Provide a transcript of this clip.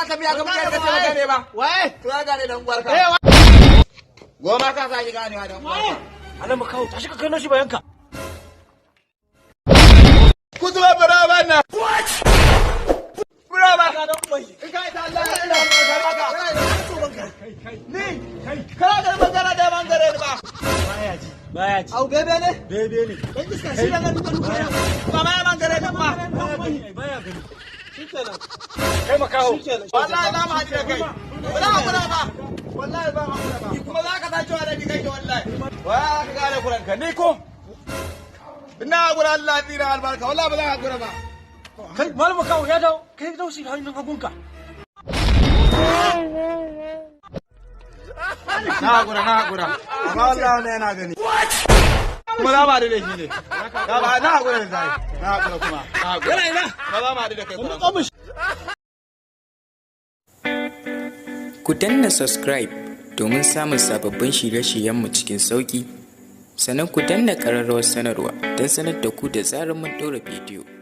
tafiya ka mutane ka ce ba gane ba. Waye? To ya gane dan uwarka. Goma ka sake ganewa dan uwarka. Anan makaho, tashi ka kai shi bayanka. Ku zuba bara nan. Bura ba. In ka ita Allah ya ina maka. Ni kana ga bangare da bangare ba. Baya ji. Baya ji. Au bebe ne? Bebe ne. Dan iska shi da duka duka. Ba ma bangare din ba. Baya gani, baya gani. Shikenan. Kai makaho. Shikenan. Wallahi za mu haɗu da kai. Ba za mu ba. Wallahi ba mu ba. Kuma za ka san cewa da ni kake wallahi. Wa ka gane kuranka ni ko? Ina hakura Allah tsira albarka wallahi ba za ka hakura ba. Kai malam makaho ya dawo, kai dawo shi hannun hagunka. Na hakura na hakura. Amma wallahi wannan yana gani. Kuma za mu haɗu da shi ne. Na na hakura da zai. Na hakura kuma. Na hakura. Yana ina? Kuma za mu haɗu da kai kuranka. Ku danna subscribe domin samun sababbin shirye-shiryenmu cikin sauƙi. Sannan ku danna ƙararrawar sanarwa don sanar da ku da zarar mun ɗora bidiyo.